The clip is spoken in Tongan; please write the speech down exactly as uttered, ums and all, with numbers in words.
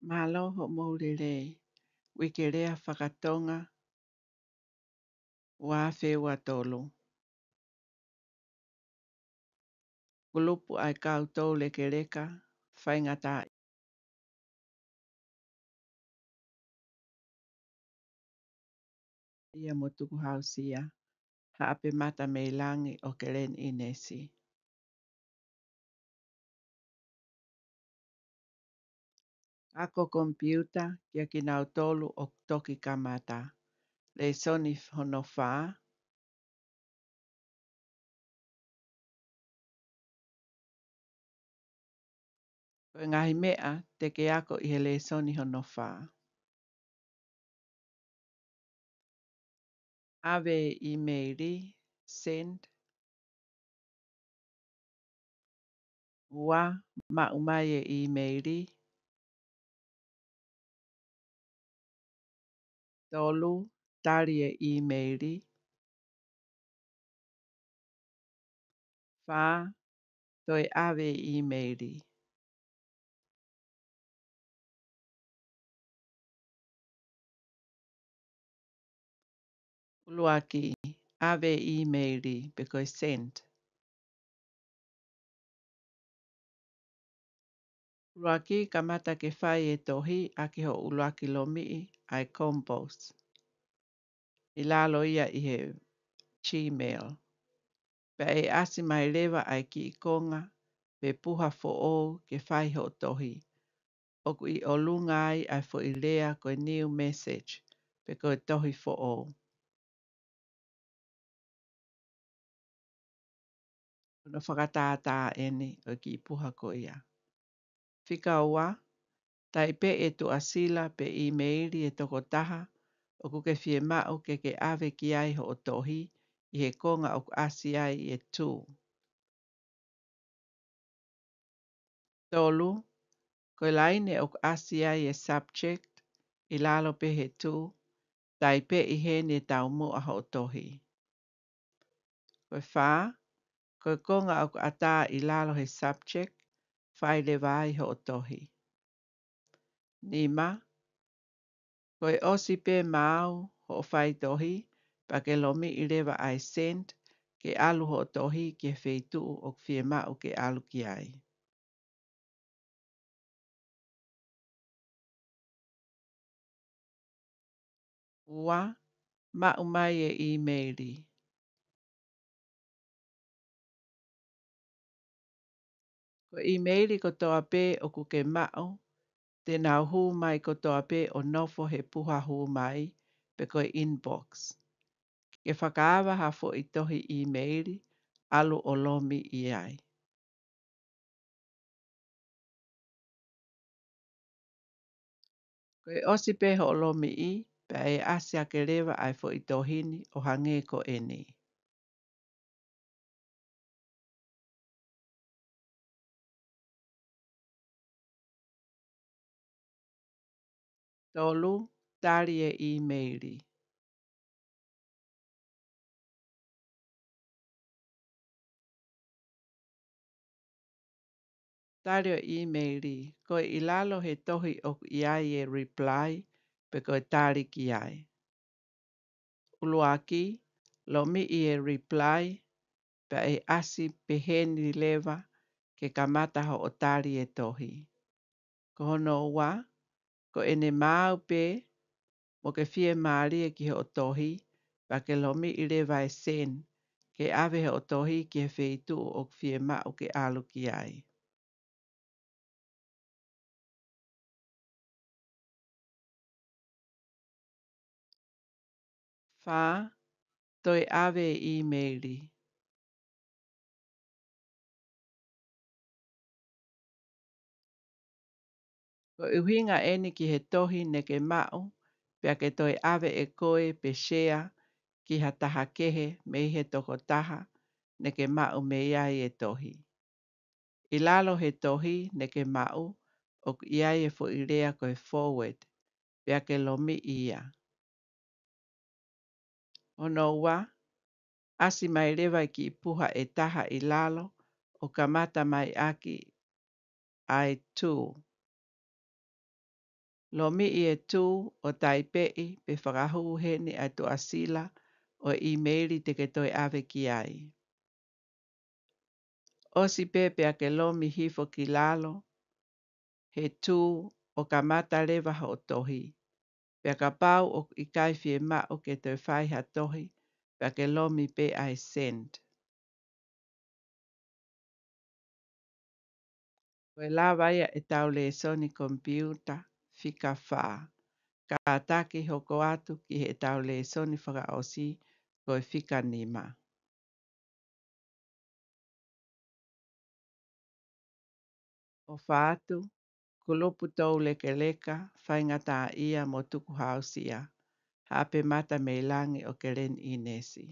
Mālō hoʻomou lelei. Uike Lea Fakatonga, ua afe ua tolu. Kulupu ʻa e kau toulekeleka faingataʻaʻia mo tukuhausia, Haʻape Mata mei Langi ʻo Keleni ʻInesi. Ako komipiuta kia kinautolu ʻoku toki kamata. Lēsoni hono fā. Ko e ngaahi meʻa te ke ako ʻi he lēsoni hono fā. ʻAve ʻīmeili, send. Ua, maʻu mai e ʻīmeili. Tolu, tali e ʻīmeili. Fā, toe ʻave e ʻīmeili. ʻUluaki, ʻave e ʻīmeili, pe ko e send. ʻUluaki, kamata ke fai e tohi ʻaki hoʻo ʻuluaki lomiʻi, ʻa e compose. ʻI lalo ia ʻi he Gmail. Pea ʻe ʻasi mai leva ʻa e kiʻi konga pe puha foʻou ke fai hoʻo tohi. ʻOku ʻi ʻolunga ai ʻa e foʻi lea ko e new message, pe ko e tohi foʻou. Ko hono fakatātā ʻeni ʻo e kiʻi puha ko ia. Fika ua, taipe e tuʻasila pe ʻīmeili e tokotaha ʻoku ke fiemaʻu ke ke ʻave ki ai hoʻo tohi ʻi he konga ʻoku ʻasi ai e to. Tolu, ko e laine ʻoku ʻasi ai e subject ʻi lalo pē he to, taipe ʻi heni e taumuʻa hoʻo tohi. Ko e fā, ko e konga ʻoku ʻatā ʻi lalo he subject, fai leva ai hoʻo tohi. Nima, ko e ʻosi pē maau hoʻo faitohi, pea ke lomiʻi leva ʻa e send, ke ʻalu hoʻo tohi ki he feituʻu ʻoku fiemaʻu ke ʻalu ki ai. Ua, maʻu mai e ʻīmeili. Ko e ʻīmeili kotoa pē ʻoku ke maʻu, te nau hū mai kotoa pē ʻo nofo he puha hū mai, pe ko e inbox. Ke fakaava ha foʻi tohi ʻīmeili, ʻalu ʻo lomiʻi ai. Ko e ʻosi pē hoʻo lomiʻi, pea ʻe ʻasi hake leva ʻa e foʻi tohi ni ʻo hangē ko eni. Tolu, tali e ʻīmeili. Tali e ʻīmeili, ko e ʻi lalo he tohi ʻoku ʻi ai e reply, pe ko e tali ki ai. ʻUluaki, lomiʻi e reply, pea ʻe ʻasi peheni leva ke kamata hoʻo tali e tohi. Ko hono ua, ko ʻene maau pē mo ke fiemālie ki hoʻo tohi, pea ke lomiʻi leva e send, ke ʻave hoʻo tohi ki he feituʻu ʻoku fiemaʻu ke ʻalu ki ai. Fā, toe ʻave e ʻīmeili. Ko e ʻuhinga eni ki he tohi ne ke maʻu, pea ke toe ʻave ʻe koe pe share ki ha taha kehe mei he tokotaha ne ke maʻu mei ai e tohi. ʻI lalo he tohi ne ke maʻu, ʻoku ʻi ai e foʻi lea ko e forward, pea ke lomiʻi ia. Hono ua, ʻasi mai leva e kiʻi puha ʻe taha ʻi lalo, ʻo kamata mai ʻaki ʻa e to. Lomiʻi e tū ʻo taipeʻi pe fakahū heni ʻa e tuʻasila ʻo e ʻīmeili te ke toe ʻave ki ai. ʻOsi pē pea ke lomi hifo ki lalo he tū ʻo kamata leva hoʻo tohi. Pea kapau ʻoku ʻikai fiemaʻu ke toe fai ha tohi, pea ke lomi pē ʻa e send. Ko e lava ia ʻetau lēsoni komipiuta fika fā. Kātaki hoko atu ki heʻetau lēsoni fakaʻosi ko e fika nima. ʻOfa atu, kulupu toulekeleka, faingataʻaʻia mo tukuhāusia. Haʻape Mata mei Langi ʻo Keleni ʻInesi.